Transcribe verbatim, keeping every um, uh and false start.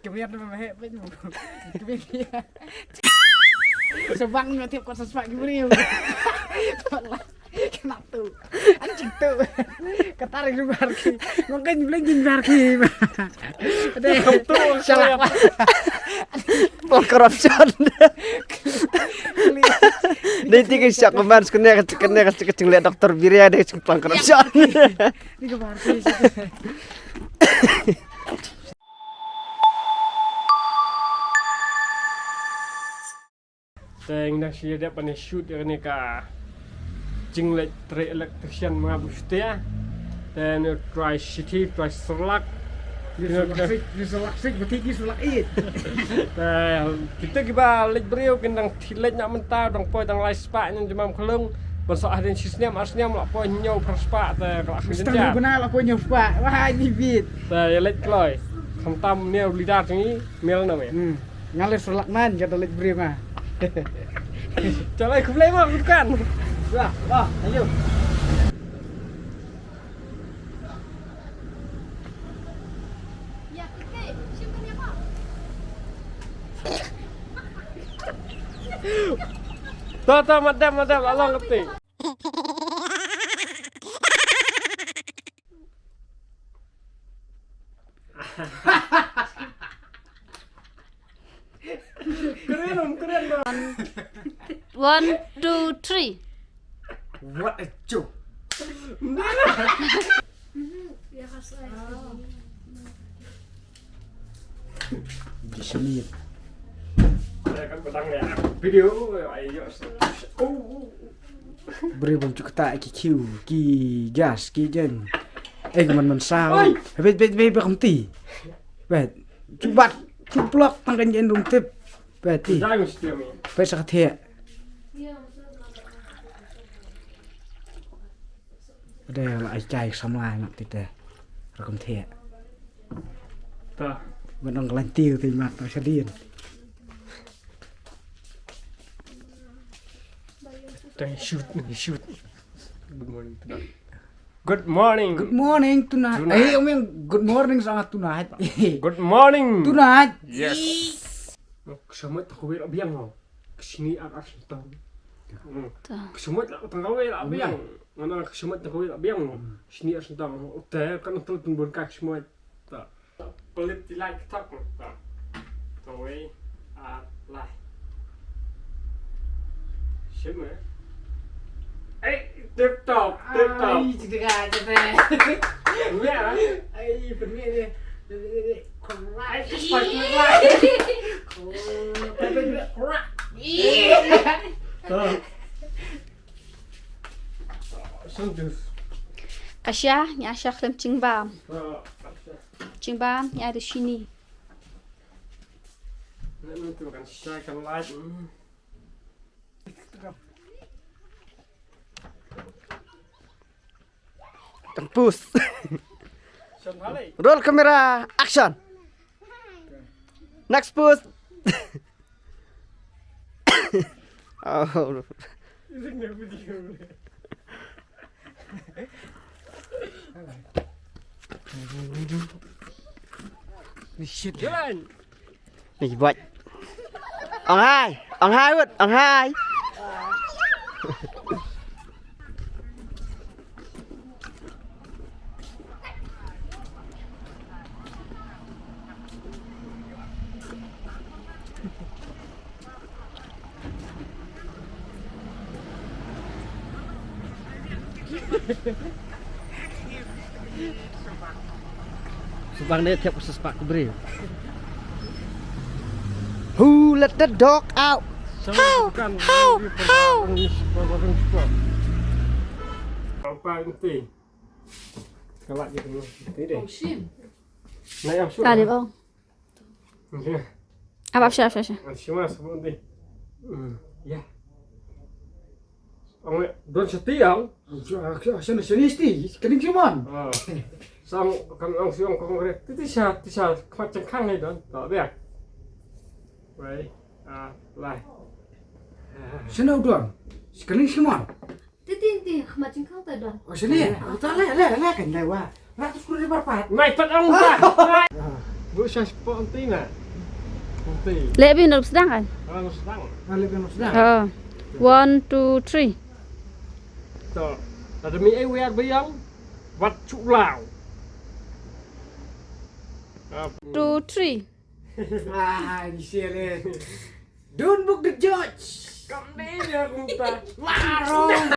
Kamiat na ma he pin mo. Kamiat. Sa bang na tiap kot sa spak ki briew. Kena tu. Anjing tu. Kata ring bar ki. Ngong kan bling jin bar ki. Deh. Salah. Pol corruption. Dei ti ki siak pemban sekene kene kene doktor Biria dei pol corruption. Ni ke bar ki. Te ngi dang shu ïa dep ban shoot ïa kane ka jingleit trei electrician ma nga ba shu tia. Te ngi trai shithi, trai syrlak. Ngi syrlak sik, ngi syrlak sik, ba thik ngi syrlak ïeit. Te kita kiba leit briew kin dang thik leit na mynta dang poi dang lai spah ngi jemam khlung. Ban sa hadien shi snem ar snem la poi hynñiew phra spah te ka la kham Mister jynjar. Buna la poi hynñiew spah. Wah, ngi bit. Te ïa leit kloi. Khamtam ne u leader jong ngi, mel na me. Hmm. Nga leit syrlak nan ka da leit briew nga. Chalai khublei ma, bukan. Wah, wah, ayo. To, to, madam, madam, along keti. Keren, Om, keren, Om. One, two, three. What a joke. Di sini. Saya kan pedang ya. Video, ayo. Oh. Briew bym ju ktah ki khiew, ki gas, ki jeng. Eh, ka man man saw. Oi! Beit, beit, beit, beit, kumti. Beit, ju bat, ju blok, tang kan jen rum tip. Beit, ti. Jai mesti kami. Beit, sa ka thiah. Dei, la ai jai samla, nak ti te. Rukom thiah. Ta. Ban ong ka lain tiew, ti mat, ta sa dien. Dang shoot, dang shoot. Good morning tonight. Good morning. Good morning tonight. Tonight. Eh, Om Ïeng, good morning sa nga tonight. Good morning. Tonight. Yes. Ka shmait ta kawei la biang mo. Ka shini ar ar sentang. Hmm. Ta. Ka shmait la tang kawei la biang. Mana ka shmait ta kawei la biang mo. Hmm. Shini ar sentang. Te kan tu tun bun ka shmait. Ta. Pelit ti lai kthok. Ta. Kawei, ar, lai. Shim, eh? Eh, tip top, tip top. Ai, cik tega aja deh. Iya. Ai, permit deh. Ai, cepat, cepat. Oh, tapi juga kerak. Iya. Ta. Sangtus. Ka sha, ngi ïa sha khlem jingbam. Ta, ka sha. Jingbam, ngi ïa da shini. Ngan tu kan shai kan light. Tang pus. Roll camera, action. Next pose. Oh. Ni shit. Jalan. Ni buat. Ong hai, ong hai wut, ong hai. Subang dei tiap kasus pak kubri. Who let the dog out? How? How? How? Apa nanti? Kalau gitu nanti deh. Nah, yang sudah. Kali bang. Apa sha sha sha. Shima sabun dei. Hmm. Ya. Ong don seti ong. Shana shani sti kaning shimon. Sang kan ong siong kong re. Ti ti sha ti sha khmat chengkhang ni don. To bia. Wei. Ah, lai. Shana don. Kaning shimon. Ti ti ti khmat chengkhang ta don. Oh shani. Ta le le le kan dai wa. Ra tu skul di barpat. Nai pat ong ta. Bu sha spot nanti na. Nanti. Leh bin dok sedang kan? Orang sedang. Kali kan sudah. Oh. One, two, three. To. Ada mi ai wiar bayang. Wat chulau. Two, three. Ah, ini sial. Don't book the judge. Kam dei dia kumta. Larong.